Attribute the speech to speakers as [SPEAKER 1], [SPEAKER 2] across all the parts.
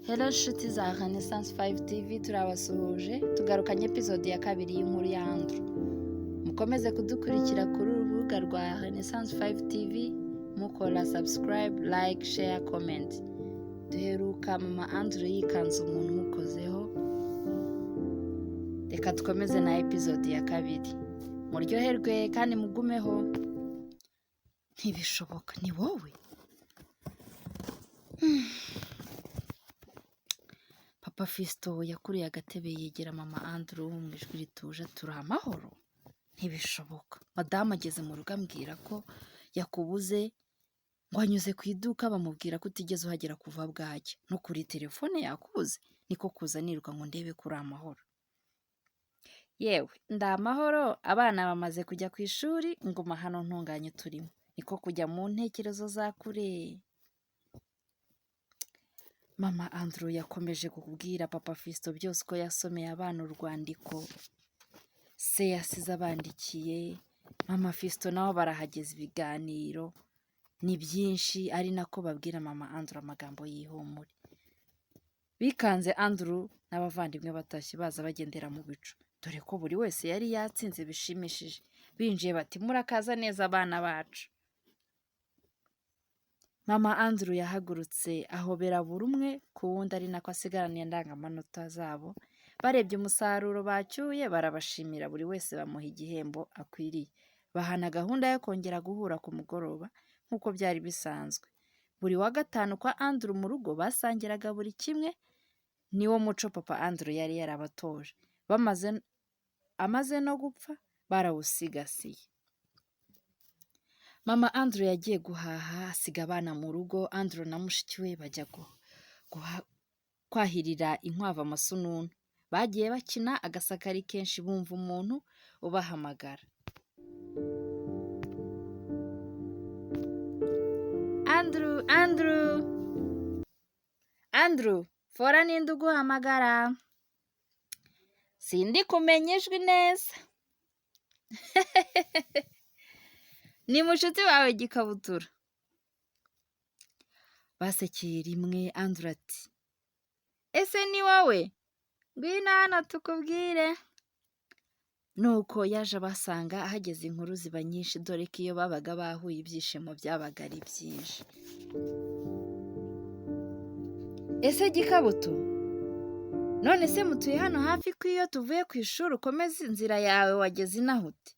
[SPEAKER 1] Hello nshuti za Renaissance 5 TV, turabasuhuje, tugarukanye episode ya kabiri y'inkuru ya Andrew. Mukomeze kudukurikira kuri uru rubuga rwa Renaissance 5 TV mukora subscribe, like, share, comment. Duheruka mama Andrew yikanze umuntu umukozeho. Reka dukomeze na episode ya kabiri. Muryoherwe kandi mugumeho. Ntibishoboka, ni wowe? Papa Fiston yakuriye agatebe yegera mama Andrew mu ijwi rituje, turi amahoro? Ntibishoboka. Madamu ageze mu rugo ambwira ko yakubuze, ngo anyuze ku iduka bamubwira ko utigeze uhagera kuva bwacya. No kuri telefone yakubuze, niko kuza niruka ngo ndebe ko uri amahoro. Yewe, ndi amahoro, abana bamaze kujya ku ishuri, nguma hano ntunganye uturimo. Niko kujya mu ntekerezo za kure. Mama Andrew yakomeje kubwira Papa Fiston byose uko yasomeye abana urwandiko se yasize abandikiye. Mama Fiston nabo barahageza, ibiganiro ni byinshi, ari nako babwira mama Andrew amagambo y'ihumure. Bikanze Andrew n'abavandimwe batashye baza bagendera mu bicu, dore ko buri wese yari yatsinze bishimishije. Binjiye bati murakaza neza abana bacu. Mama Andrew yahagurutse ahobera buri umwe ku wundi, ari nako asigarana indangamanota zabo. Barebye umusaruro bacyuye barabashimira, buri wese bamuha igihembo akwiriye. Bahana gahunda yo kongera guhura ku mugoroba nk'uko byari bisanzwe. Buri wa gatanu kwa Andrew mu rugo basangiraga buri kimwe, niwo muco papa Andrew yari yarabatoje. Bamaze amaze no gupfa barawusigasiye. Mama Andrew yagiye guhaha asiga abana mu rugo. Andrew na mushiki we bajya kwahirira inkwavu amasununu. Bagiye bakina agasakari kenshi bumva umuntu ubahamagara. Andrew, Andrew, Andrew, fora ninde uguhamagara? Sindi kumenya ijwi neza. Ni mushuti wawe Gikabutura. Basekeye rimwe. Andrew ati ese ni wowe? Ngwino hano tukubwire. Nuko yaje abasanga, ahageze inkuru ziba nyinshi, dore ko iyo babaga bahuye ibyishimo byabaga ari byinshi. Ese Gikabutu, none se mutuye hano hafi ko iyo tuvuye ku ishuri ukomeza inzira yawe wageze inaha ute?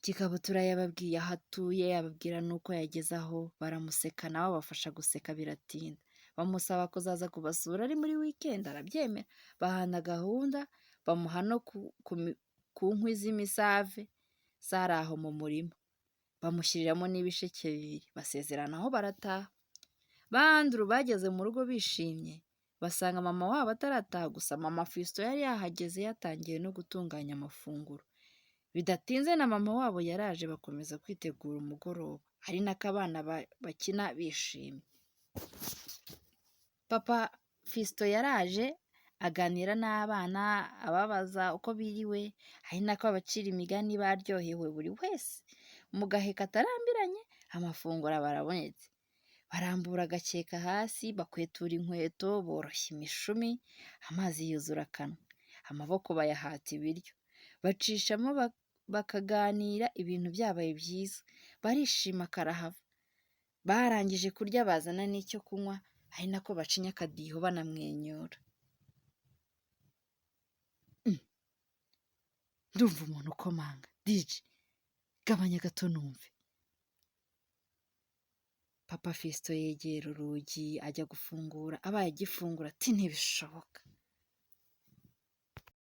[SPEAKER 1] Gikabutura yababwiye aho atuye, ababwira n'uko yageze aho, baramuseka nabo abafasha guseka biratinda. Bamusaba kuzaza kubasura ari muri weekend arabyemera, bahana gahunda, bamuha no ku nkwi z'imisave zari aho mu murima, bamushyiriramo n'ibisheke bibiri, basezerana aho barataha. Ba Andrew bageze mu rugo bishimye, basanga mama wabo atarataha, gusa mama Fiston yari yahageze yatangiye no gutunganya amafunguro. Bidatinze na mama wabo yaraje bakomeza kwitegura umugoroba, ari nako abana bakina bishimye. Papa Fiston yaraje aganira n'abana ababaza uko biriwe, ari nako abacira imigani baryohewe buri wese. Mu gahe katarambiranye amafunguro aba arabonetse. Barambura agakeka hasi, bakwetura inkweto, boroshya imishumi, amazi yuzura akanwa, amaboko bayahata ibiryo, bacishamo bakaganira, ibintu byabaye byiza, barishima karahava. Barangije kurya bazana n'icyo kunywa, ari nako bacinya akadiho banamwenyura. Ndumva umuntu ukomanga. DJ, gabanya gato numve. Papa Fiston yegera urugi ajya gufungura, abaye agifungura ati ntibishoboka.